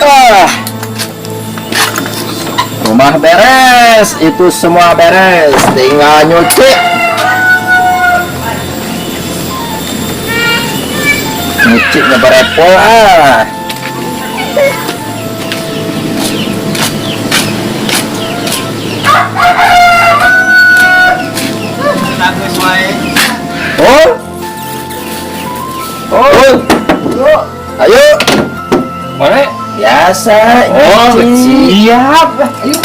Ah. Rumah beres, itu semua beres, tinggal nyuci. Nyuci nggak berepol ah. Oh, oh, oh, ayo, Mana? Biasa. Oh, nyuci. Siap. Ayo.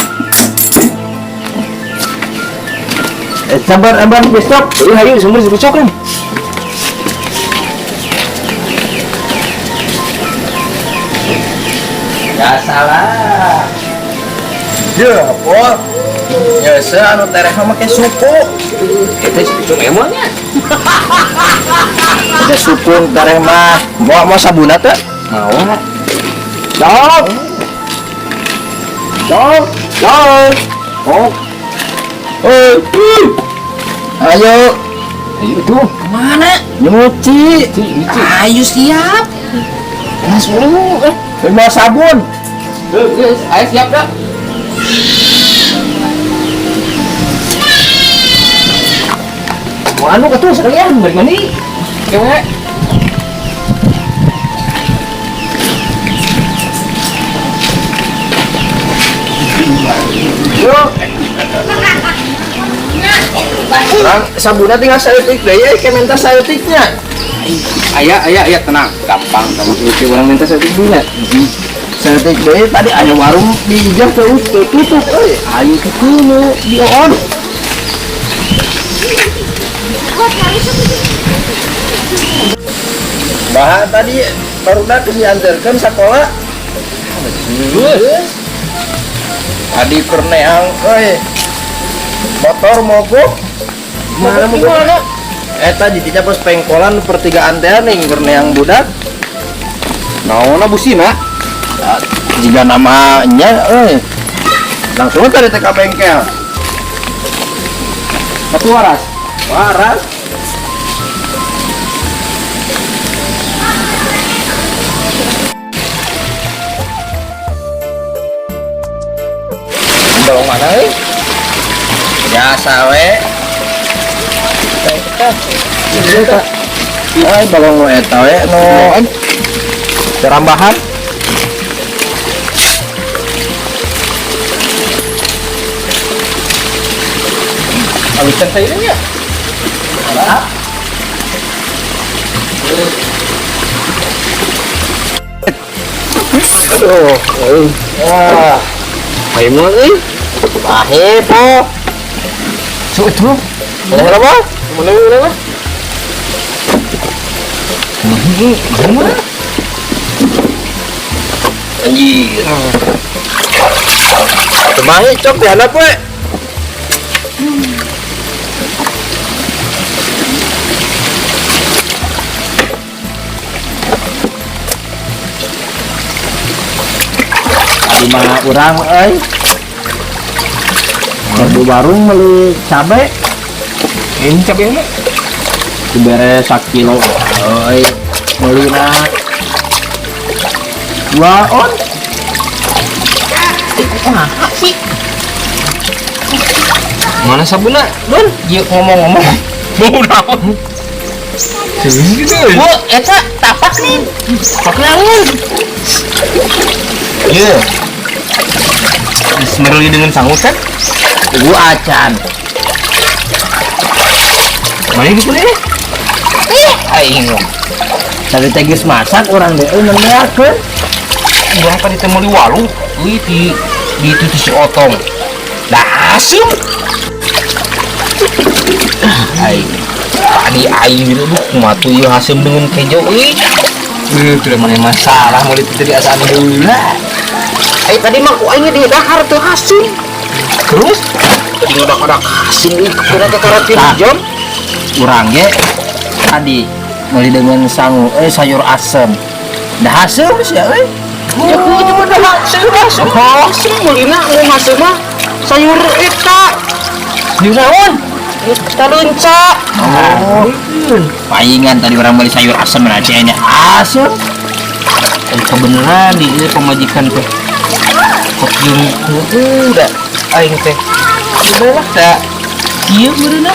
Sabar, abang besok. Ayo, ayo, sumber besok kan. Biasalah. Ya, Pol. Biasa anu tereh mah make suku. Itu cuma emangnya. Ada suku tereh mah. Mau mau sabuna teh? Mau. Dok. Dok. Dok. Oh. Oh. Ayo. Ayo tuh. Kemana? Nyuci. Nyuci. Ayo siap. Mas dulu. Mau sabun. Ayo siap dah. Mau anu ketu sekalian balik mandi. Cewek. Yuk. Orang sabunnya tinggal saeutik deui, kayak minta saeutiknya. Aya, aya, aya, tenang, gampang sama. Oke, orang minta saeutik dulu ya. Saeutik deui tadi aya warung di ijah teu tutup euy. Ayo ke kuno di on. Bah tadi barudak geus diantarkeun sakola. Geus. Tadi keur neang euy. Motor mogok. Mana mogok? Eta jadinya pas pengkolan pertigaan teh ning keur neang budak. Naonna busina? Jika namanya euy. Langsung tadi teh ka bengkel. Tapi waras. Waras. Balong mana euy? Biasa we. Ay, balong nu eta we nu cerambahan. Awisan sayurnya. Aduh, wah. Ayo mah euy. Pahe po. So itu. Boleh apa? Mana mana? Mana? Anjir. Kemahi cok di handap we. Tadi mah urang euy. Di warung beli cabe. Ini cabe ini dibere sakilo euy. Meulina 2 on. Wah, sih. Mana sabunna, Don? Ieu ngomong-ngomong. Bau naon? Bu, eta tapak nih. Tapak naon? Ieu. Bismillah dengan sangut kan? Gua acan. Mana gitu nih? Ih, aing lah. Tadi teh geus masak urang deui nembeakeun. Urang tadi teh meuli walu, euy di itu si otong. Dah asem. Aing. Tadi aing gitu duh kumaha tuh ieu haseum dengan kejo euy. Tidak mana masalah meuli teh di asaan heula. Tadi mah ku aing di dahar teu haseum. Terus tadi ngodak-ngodak haseum euy kurang ke karat jam. Urang ge tadi meuli dengan sangu sayur asem. Dah haseum sia euy. Ya ku cuma dah sayur asem. Haseum meulina mun haseum mah sayur eta. Sayur naon? Eta leunca. Oh. Paingan tadi orang beli sayur asem nah cenah asem. Kebeneran di ieu pamajikan teh. Kok jeung heueuh da aing teh. Udah lah da. Kieu meureunna.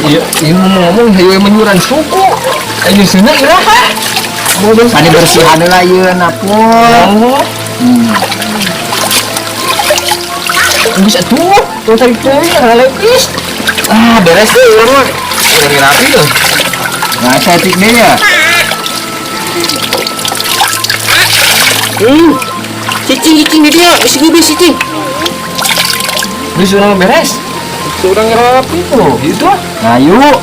Iya, iya ngomong-ngomong hayu menyuran suku. Ayo sini iraha. Sani bersihan lah ieu na pun. Oh. Bisa tuh, tuh tarik teuing lagi. Ah, beres tuh urang mah. Dari rapi tuh. Nah, saya deh ya. Cicing cicing di dia, bisi gubis cicing. Geus urang beres. Urang rapi tuh, gitu ah. Nah, yuk.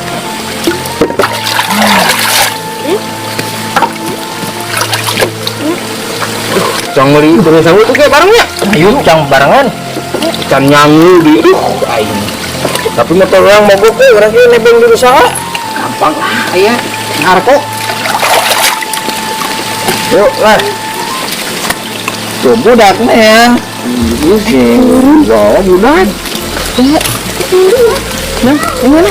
Cang meuli terus sangu tuh kayak barengnya. Ayo, cang barengan. Can nyangu di aing. Tapi motor orang mogok we, urang ge nebeng di usaha. Gampang lah, aya. Ngarko. Yuk lah. Tuh budak nih. Turun, bawa budak. Nah, gimana?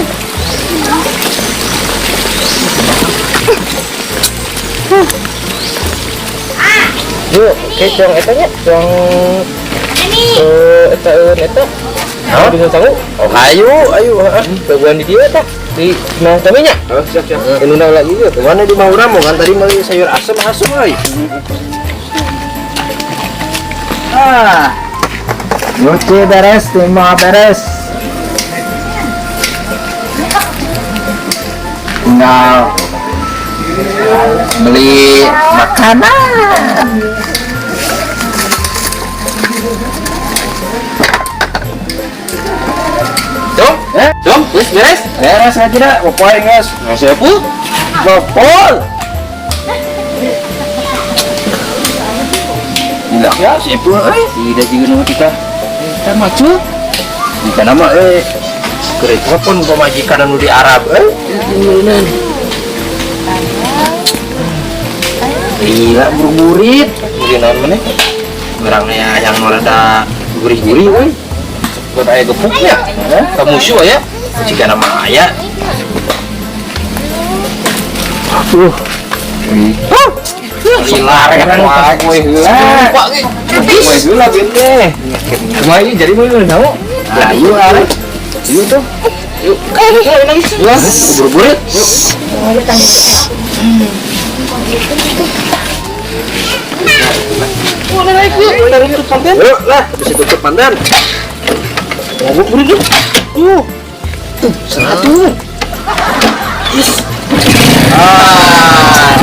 Yuk, ke cang eta nya, cang eta eta. Hah? Bisa sangu? Oh, ayo, ayo, heeh. Baguan di dieu eta. Di nah kami nya. Oh, siap, siap. Ini lagi yuk. Kemana di Mahura mau kan tadi beli sayur asem asem euy. Ah. Oke beres, terima beres. Tinggal beli makanan. Dong, Eh? dong, wis beres. Beres nggak tidak? Pokoknya guys. Nggak siapa? Gopol. Tidak ya, siapa euy? Tidak juga nama kita. Kita maju. Jika nama kereta pun pemajikan anu di Arab Gila buru-burit. Buri naon maneh? Orangnya yang rada gurih-gurih euy. Buat aya gepuknya. Eh? Kamusu aya. Jika nama aya. Gila rek wae kowe heula. Kowe heula bete. Kumaha ieu jadi mun tahu? Lah ieu arek. Yuk tuh. Yuk. Lah, buru-burit. Yuk lah, bisa tutup pandan. Ngobok buri tuh. Tuh. Satu. Ah.